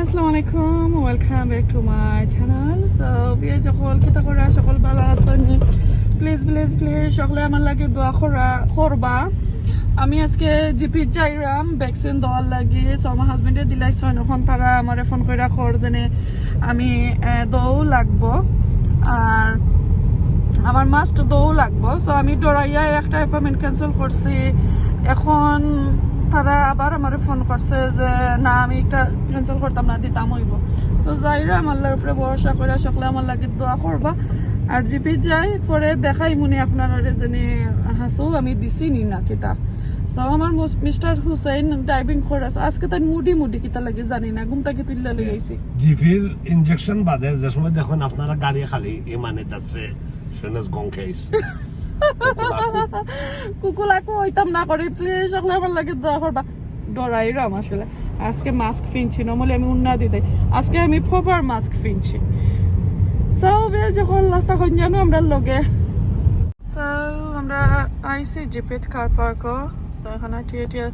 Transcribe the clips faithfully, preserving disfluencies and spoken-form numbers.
আসসালামু আলাইকুম, welcome back to my channel. So, বিয়ে যখন কিতা করা, সকল ভালা আছইন নি? Please, please, please, সকলে আমার লাগি দোয়া করা, করবা। আমি আজকে জিপিত যাইরাম ভ্যাকসিন দেওয়ার লাগি। So, আমার হাজবেন্ডে দিলাইছইন, অখন তারা আমারে ফোন কইরা কর যেনে আমি, আহ, দেওয়া লাগবো। আর আমার মাস্ট দেওয়া লাগবো। So, আমি ডরাইয়া একটা অ্যাপয়েন্টমেন্ট ক্যান্সেল করছি। এখন তারা আবার আমারে ফোন করছে যে না, আমি একটা ক্যান্সেল করতাম না, দিতাম অইবো। So, যাইরাম, আল্লার উপরে ভরসা কইরা সকলে আমার লাগি দোয়া করবা। আর জিপিত যাই, পরে দেখাইমুনে আপনারারে যেনে হাছাউ আমি দিছি নি না কিতা। So, আমার মুস-, মিস্টার হুসেন ড্রাইভিং করে আছে। আজকে তাই মুডি মুডি কিতা লাগি জানি না, ঘুম থাকি তুলিয়া লই আইছি। জিপির ইনজেকশন বাদে যে সময় দেখইন আপনারা গাড়ি খালি, ই মানে that's a soon as gone case. কুকুলাকু অইতাম না করি, প্লিজ সকলে আমার লাগি দোয়া করবা। ডরাইরাম আসলে। আজকে মাস্ক পিনছি, নরমালি আমি উন্না দিতে, আজকে আমি প্রপার মাস্ক পিনছি। So, বিয়ে যখন লাস্তা হইন জানো আমরা লগে। So, আমরা আইছি জিপিত কার পার্কো। So, এখন টিয়ে টিয়ে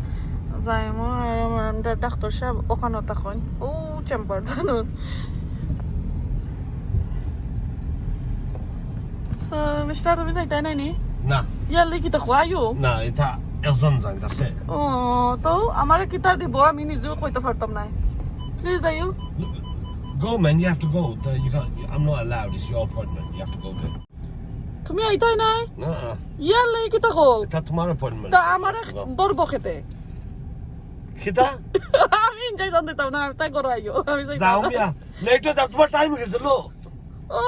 যাইমু। আর আমার ডাক্তার সাহেব ওখানো তখন ও চেম্বার জানো। So, মিস্টার, তুমি যাইতায় নাই নি? না। ইয়ার লাগি তো খোয়াইও। না, এটা একজন যাইতাছে। ও, তো আমারে কিতা দিব, আমি নিজেও কইতে পারতাম না। প্লিজ আইও। Go, man, you have to go. The, you can't, I'm not allowed. It's your appointment. You have to go there. তুমি আইতায় নাই? না। ইয়ার লাগি কিতা কও? এটা তোমার অ্যাপয়েন্টমেন্ট। তা আমারে ধরবো খেতে। কিতা? আমি ইনজেকশন দিতাম না, তাই করো আইও। আমি যাইতাম যাও না। মিয়া, লেট হয়ে যাও, তোমার টাইম হয়ে গেছে, লো। ও,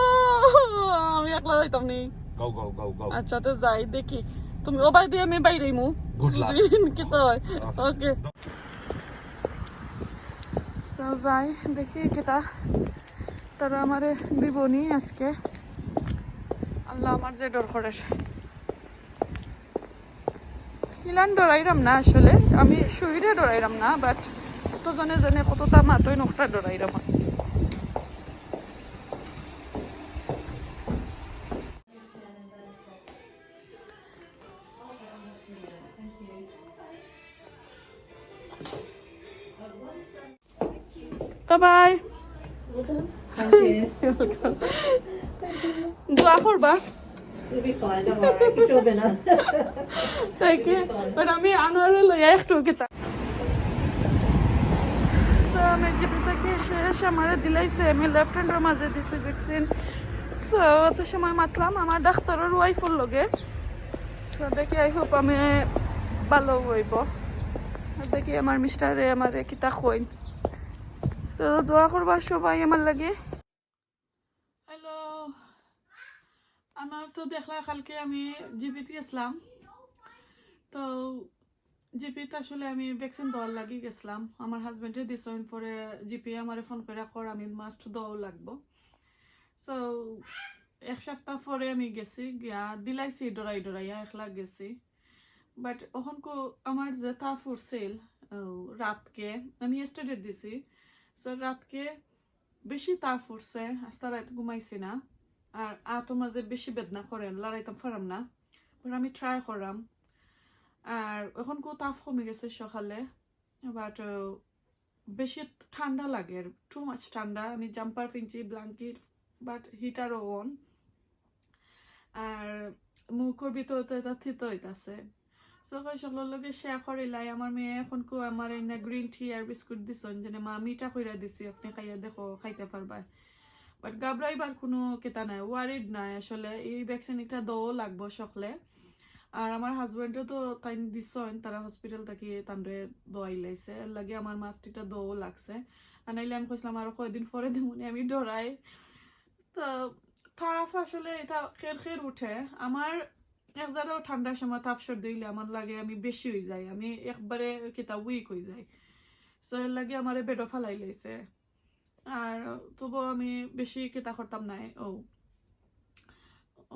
আমি একলা যাইতাম নি। Go, go, go, go. আচ্ছা, তো যাই দেখি। তুমি ও বাই দিয়ে আমি বাইরে আইমু। Good luck. কিতা হয়? ওকে। তো যাই দেখি কিতা তারা আমারে দিবনি আজকে। আল্লাহ আমার যে ডর করের। ইলান ডরাইরাম না আসলে, আমি শরীরে ডরাইরাম না, বাট কত জনে জনে কতটা মাতই নকটা ডরাইরাম। Bye bye. দোয়া করবা। You'll be fine, don't worry. কিচ্ছু হবে না। Thank you. But আমি আনোয়ারে লইয়া একটু কিতা। So, আমি জিপি থাকি শেষ, আমারে দিলাইছে, আমি লেফট হ্যান্ডর মাঝে দিছি ভ্যাকসিন। So, অত সময় মাতলাম আমার ডাক্তারর ওয়াইফর লগে। So, দেখি, I hope আমি ভালা অইবো। দেখি আমার মিস্টারে আমারে কিতা কইন। তো দোয়া করবা সবাই আমার লাগি। হ্যালো, আমার তো দেখলা কালকে আমি জিপিত গেছলাম। তো জিপিত আসলে আমি ভ্যাকসিন দেওয়ার লাগি গেছলাম। আমার হাজবেন্ডে দিছইন, পরে জিপি আমারে ফোন কইরা কর আমি মাস্ট দেওয়া লাগবো। So এক সপ্তাহ পরে আমি গেছি, গিয়া দিলাইছি ডরাই ডরাইয়া, একলা গেছি। বাট অখনকু আমার যে তাপ উঠছিল, ও, রাতকে আমি স্টেডে দিছি। So রাতকে বেশি তাপ উঠছে, আস্তা রাত ঘুমাইছি না। আর আতর মাঝে বেশি বেদনা করে, লড়াইতাম পারাম না। বাট আমি ট্রাই করাম। আর অখনকু তাপ কমি গেছে সকালে, বাট বেশি ঠান্ডা লাগে, টু মাচ ঠান্ডা। আমি জাম্পার পিনছি, ব্ল্যাঙ্কেট, বাট হিটারও অন। আর মুখর ভিতরে তো এটা থিতো হইতাছে। So, কই সকলর লগে শেয়ার করিলাই, আমার মেয়ে অখনকু আমারে ইনা গ্রিন টি আর বিস্কুট দিছইন, যেনে মা মিঠা কইরা দিছি, আপনি খাইয়া দেখো, খাইতে পারবা। বাট ঘাবড়াইবার কুনু কিতা নাই, ওয়ারিড নাই আসলে। এই ভ্যাকসিন এটা দেওয়া লাগবো সকলে। আর আমার হাজবেন্ডে তো তাইন দিছইন, তারা হসপিটাল থাকি তানরে দেওয়াইলাইছে, এর লাগি আমার মাস্ট এটা দেওয়া লাগছে। আর নাইলে আমি কইছিলাম আরো কয়দিন পরে দিমুনি, আমি ডরাই। তো তাপ আসলে এটা খের খের উঠে। আমার এক জারাও ঠান্ডার সময় তাপ সর্দি হইলে আমার লাগে আমি বেশি হই যাই, আমি একবারে কিতা উইক হই যাই। So এর লাগি আমারে বেডও ফালাইলাইছে। আর তবু আমি বেশি কিতা করতাম না, ও,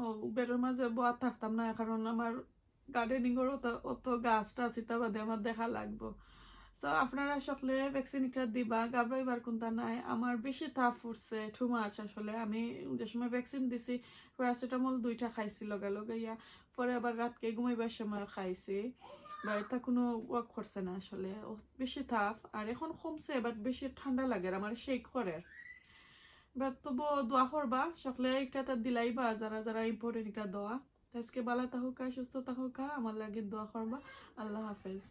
ও বেডর মাঝে বওয়া থাকতাম না, কারণ আমার গার্ডেনিং এর অত, অত গাছ টাছ ইতা বাদে আমার দেখা লাগবো। So আপনারা সকলে ভ্যাকসিন এটা দিবা, ঘাবড়াইবার কুনতা নাই। আমার বেশি তাপ উঠছে, টু মাচ আসলে। আমি যে সময় ভ্যাকসিন দিছি, প্যারাসিটামল দুইটা খাইছি লগে লগে, ইয়া পরে আবার রাতকে ঘুমাইবার সময় খাইছি। বা এটা কোনো ওয়ার্ক করছে না আসলে, ও বেশি তাপ। আর এখন কমছে, বাট বেশি ঠান্ডা লাগে, আমার শেক করে। বাট তবু দোয়া করবা সকলে, একটা তা দিলাইবা যারা যারা ইম্পর্টেন্ট একটা দোয়া। আজকে ভালা থাকুক্কা, সুস্থ থাকুক্কা, আমার লাগি দোয়া করবা। আল্লাহ হাফেজ।